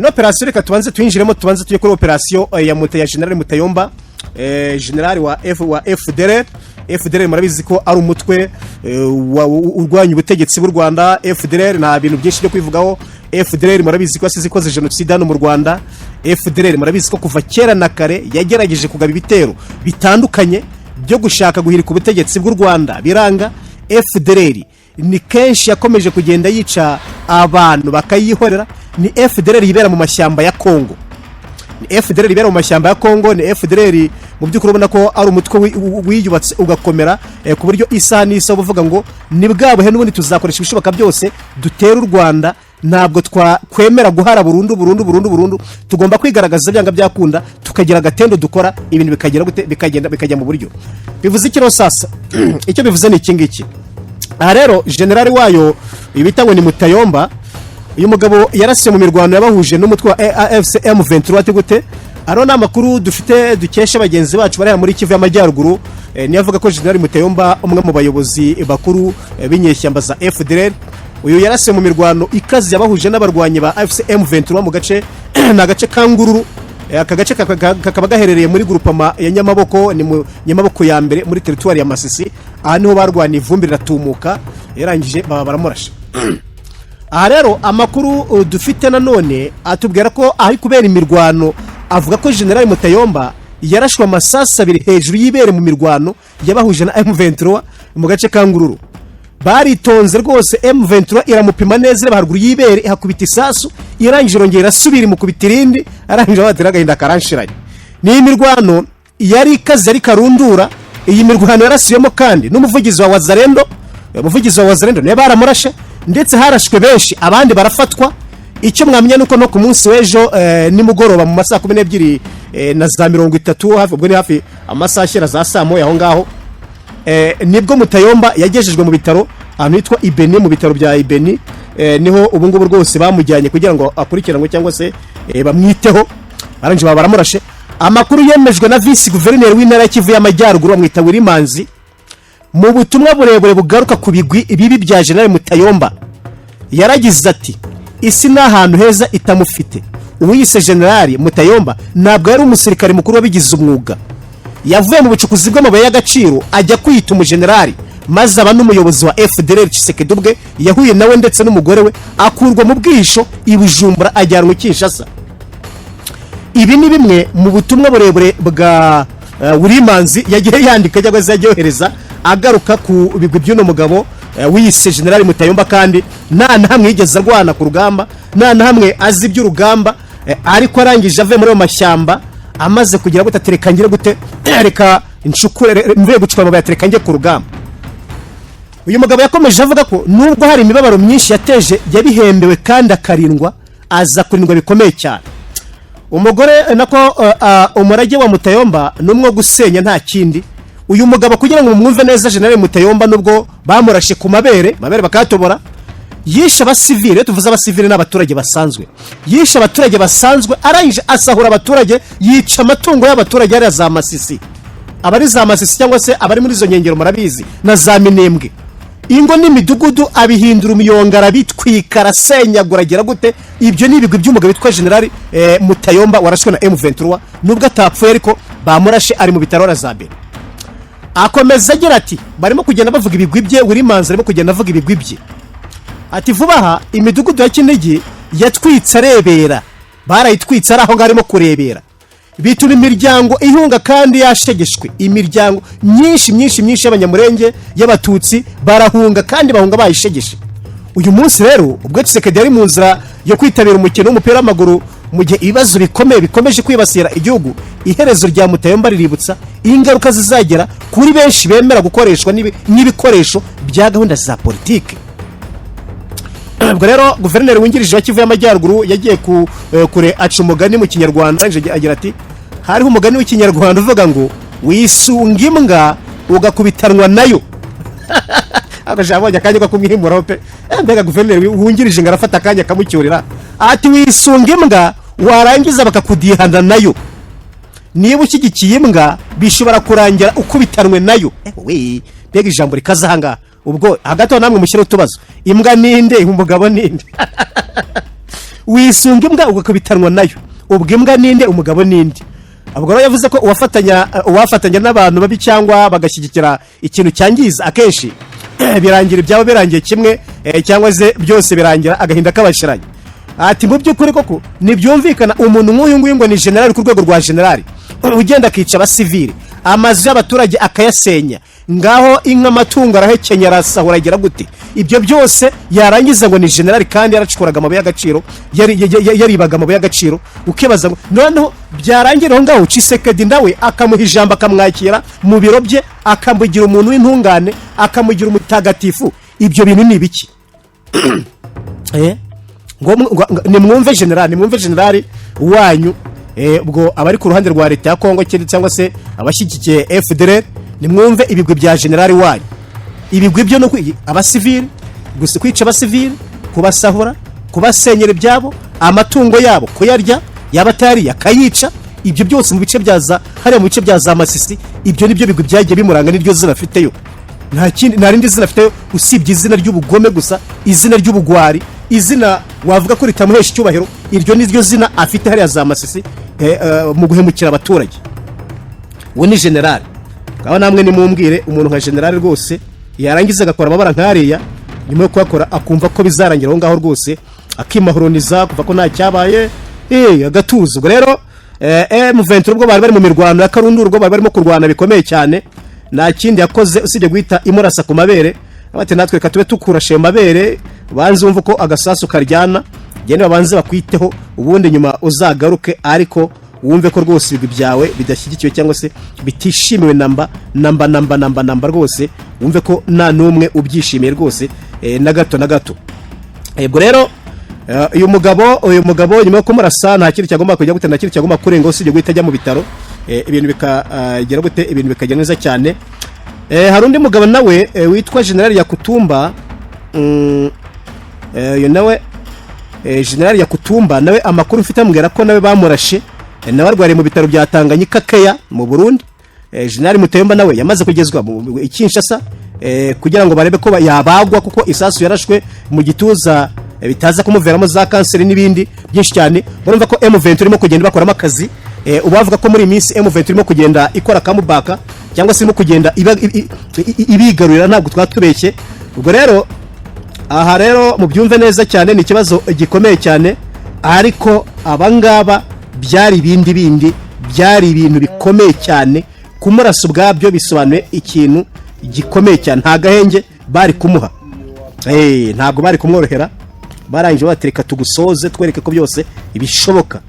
Ino operasiyo reka tubanze tuyinjiremo, tubanze tujye kuri operasiyo ya General Mutayomba, general wa FDLR. FDLR murabizi ko ari umutwe urwanya ubutegetsi bw'u Rwanda. FDLR nta bintu byinshi byo kwivugaho. FDLR murabizi ko yasize ikoze jenoside hano mu Rwanda. FDLR murabizi ko kuva kera na kare yagerageje kugaba ibitero bitandukanye byo gushaka guhirika ubutegetsi bw'u Rwanda, biranga. FDLR ni kenshi yakomeje kugenda yica abantu bakayihorera. Ni FDLR yibera mu mashyamba ya Kongo, ni FDLR ibera mu mashyamba ya Kongo. Ni FDLR mu by'ukuri ubona ko ari umutwe wiyubatse ugakomera, ku buryo isaha n'isaha uba uvuga ngo ni bwa buhe n'ubundi tuzakoresha ibishoboka byose dutere u Rwanda. Ntabwo twakwemera guhara burundu burundu burundu burundu, tugomba kwigaragaza byanga byakunda, tukagira agatendo dukora, ibintu bikagera gute, bikagenda bikajya mu buryo. Bivuze iki rero? Sasa icyo bivuze ni iki ngiki. Aha rero generali wayo bita ngo ni Mutayomba, uyu mugabo yarasiwe mu mirwano yabahuje n'umutwe wa AFC M23. Ati gute? Ariho ni amakuru dufite dukesha bagenzi bacu bari muri Kivu y'Amajyaruguru, niyo avuga ko General Mutayomba, umwe mu bayobozi bakuru b'inyeshyamba za FDLR, uyu yarasiwe mu mirwano ikaze yabahuje n'abarwanyi ba AFC M23 mu gace, ni agace ka Ngururu. Aka gace kakaba gaherereye muri grupama ya Nyamaboko, ni mu Nyamaboko ya mbere muri teritwari ya Masisi. Aha niho barwaniye, ivumbi riratumuka, yarangije baba baramurashe. Aha rero amakuru dufite nanone atubwira ko ahari kubera imirwano, avuga ko General Mutayomba yarashwe amasasu abiri hejuru y'ibere mu mirwano yabahuje na M23 mu gace ka Ngururu. Baritonze rwose, M23 iramupima neza, ireba haruguru y'ibere, ihakubita isasu, irangije irongera irasubira imukubita irindi, arangije abatera agahinda karanshiranye. Ni imirwano yari ikaze, yari karundura. Iyi mirwano yarasiyemo kandi n'umuvugizi wa Wazalendo. Umuvugizi wa Wazalendo niwe baramurashe, ndetse harashwe benshi, abandi barafatwa. Icyo mwamenya ni uko no ku munsi w'ejo nimugoroba mu masaha 12 na za 30 hafi, ubwo ni hafi amasaha ashyira za saa moya aho ngaho, nibwo Mutayomba yagejejwe mu bitaro ahantu hitwa Ibeni, mu bitaro bya Ibeni. Niho ubu ngubu rwose bamujyanye kugira ngo akurikiranwe cyangwa se bamwiteho. Barangije baba baramurashe. Amakuru yemejwe na visi guverineri w'intara ya Kivu y'Amajyaruguru, bamwita Wirimanzi, mu butumwa burebure bugaruka ku bigwi ibibi bya General Mutayomba. Yaragize ati: "Isi ni ahantu heza itamufite. Uwiyise Generali Mutayomba ntabwo yari umusirikare mukuru wabigize umwuga. Yavuye mu bucukuzi bw'amabuye y'agaciro ajya kwiyita umujenerali, maze aba n'umuyobozi wa FDLR. Tshisekedi ubwe yahuye nawe ndetse n'umugore we, akurwa mu bwihisho i Bujumbura ajyanwa i Kinshasa." Ibi ni bimwe mu butumwa burebure bwa Wurimanzi yagiye yandika cyangwa se yagiye yohereza agaruka ku bigwi by'uno mugabo wiyise Generali Mutayomba, kandi nta na hamwe yigeze arwana ku rugamba, nta na hamwe azi iby'urugamba, ariko arangije avuye muri ayo mashyamba, amaze kugira gute, ati reka ngire gute, reka ncukure, mvuye gucukura amabuye, ati reka njye ku rugamba. Uyu mugabo yakomeje avuga ko nubwo hari imibabaro myinshi yateje, yabihembewe kandi akarindwa, aza kurindwa bikomeye cyane. Umugore nako umurage wa Mutayomba ni umwe wo gusenya, nta kindi. Uyu mugabo, kugira ngo mwumve neza, General Mutayomba, nubwo bamurashe ku mabere, mabere bakayatobora, yishe abasivile. Iyo tuvuze abasivile ni abaturage basanzwe. Yishe abaturage basanzwe, arangije asahura abaturage, yica amatungo y'abaturage hariya za Masisi. Abari za Masisi cyangwa se abari muri izo nkengero murabizi, na za Minembwe, ingo n'imidugudu abihindura umuyonga, arabitwika, arasenyagura, agira gute. Ibyo ni ibigwi by'umugabo witwa Generali Mutayomba warashwe na M23. Nubwo atapfuye ariko bamurashe, ari mu bitaro Razabere. Akomeza agira ati barimo kugenda bavuga ibigwi bye. Wirimanzi arimo kugenda avuga ibigwi bye, ati vuba aha imidugudu ya Kinigi yatwitse arebera, barayitwitse ari aho ngaho arimo kurebera, bituma imiryango ihunga kandi yashegeshwe. Imiryango myinshi myinshi myinshi y'Abanyamurenge, y'Abatutsi, barahunga kandi bahunga bayishegeshe. Uyu munsi rero ubwo Tshisekedi yari mu nzira yo kwitabira umukino w'umupira w'amaguru, mu gihe ibibazo bikomeye bikomeje kwibasira igihugu, iherezo rya Mutayomba riributsa ingaruka zizagera kuri benshi bemera gukoreshwa n'ibikoresho bya gahunda za politiki. Ubwo rero guverineri wungirije wa Kivu y'Amajyaruguru yagiye kure, aca umugani mu Kinyarwanda, arangije agira ati hariho umugani w'Ikinyarwanda uvuga ngo wisunga imbwa ugakubitanwa nayo. Ariko abonye akanya ko kumwimuraho pe. Mbega guverineri wungirije ngo arafata akanya akamucyurira, ati wisunga imbwa warangiza bakakudihana nayo. Niba ushyigikiye imbwa bishobora kurangira ukubitanwe nayo. We, mbega ijambo rikaze ahangaha! Ubwo hagati aho namwe mushyire utubazo: imbwa ninde, umugabo ninde? Wisunga imbwa ugakubitanwa nayo. Ubwo imbwa ninde? Umugabo ninde? Ubwo rero yavuze ko uwafatanya n'abantu babi cyangwa bagashyigikira ikintu cyangiza, akenshi birangira ibyabo birangiye kimwe, cyangwa se byose birangira agahinda kabashiranye. Ati mu by'ukuri koko ntibyumvikana, umuntu nk'uyu nguyu ngo ni generali ku rwego rwa generali, ugenda akica abasivili, amazu y'abaturage akayasenya, ngaho inka, amatungo arahekenya, arasahura, agira gute, ibyo byose yarangiza ngo ni generali, kandi yaracukuraga amabuye y'agaciro, yaribaga amabuye y'agaciro. Ukibaza ngo noneho byarangira aho ngaho, Tshisekedi nawe akamuha ijambo, akamwakira mu biro bye, akamugira umuntu w'intungane, akamugira umutagatifu. Ibyo bintu ni ibiki? Ngo nimwumve generali, nimwumve generali wanyu. Ubwo abari ku ruhande rwa leta ya Kongo cyangwa se abashyigikiye FDLR, nimwumve ibigwi bya generali wanyu. Ibigwi byo no abasivili gusa, kwica abasivili, kubasahura, kubasenyera ibyabo, amatungo yabo kuyarya, yaba atayariye akayica. Ibyo byose mu bice bya za hariya, mu bice bya za Masisi. Ibyo nibyo bigwi byagiye bimuranga, niryo zina afiteyo. Nta kindi, nta rindi zina afiteyo usibye izina ry'ubugome gusa, izina ry'ubugwari, izina wavuga ko ritamuhesha icyubahiro. Iryo ni ryo zina afite hariya za Masisi, mu guhemukira abaturage. Uwo ni generali. Ngaho namwe nimumbwire umuntu nka generali rwose yarangiza agakora amabara nk'ariya, nyuma yo kuyakora akumva ko bizarangira aho ngaho rwose, akimahoroniza kuva ko nta cyabaye, agatuza. Ubwo rero M23, ubwo bari bari mu mirwano ya Karunduru, ubwo bari barimo kurwana bikomeye cyane, nta kindi yakoze usibye guhita imurasa ku mabere. Bati natwe reka tube tukurashe mu mabere, banze wumve ko agasasu karyana, gende babanze bakwiteho, ubundi nyuma uzagaruke, ariko wumve ko rwose ibigwi byawe bidashyigikiwe cyangwa se bitishimiwe namba namba namba namba namba rwose, wumve ko nta n'umwe ubyishimiye rwose, na gato na gato. Ubwo rero uyu mugabo nyuma yo kumurasa, nta kintu cyagomba kujya gute, nta kintu cyagomba kurenga usibye guhita ajya mu bitaro, ibintu bikagera gute, ibintu bikagenda neza cyane. Hari undi mugabo nawe witwa General Yakutumba. Uyu nawe, General Yakutumba nawe, amakuru mfite ambwira ko nawe bamurashe, nawe arwariye mu bitaro bya Tanganyika Keya mu Burundi. General Mutayomba nawe yamaze kugezwa i Kinshasa, kugira ngo barebe ko yabagwa, kuko isasu yarashwe mu gituza, bitaza kumuveramo za kanseri n'ibindi byinshi cyane. Murumva ko M23 irimo kugenda bakoramo akazi. Ubu bavuga ko muri iyi minsi M23 irimo kugenda ikora comeback, cyangwa se irimo kugenda ibigarurira, ntabwo twatubeshye. Ubwo rero aha rero mubyumve neza cyane, ni ikibazo gikomeye cyane, ariko abangaba byari ibindi bindi, byari ibintu bikomeye cyane. Kumurasa ubwabyo bisobanuye ikintu gikomeye cyane. Nta gahenge bari kumuha, ntabwo bari kumworohera. Barangije batereka tugusoze, twereke ko byose ibishoboka.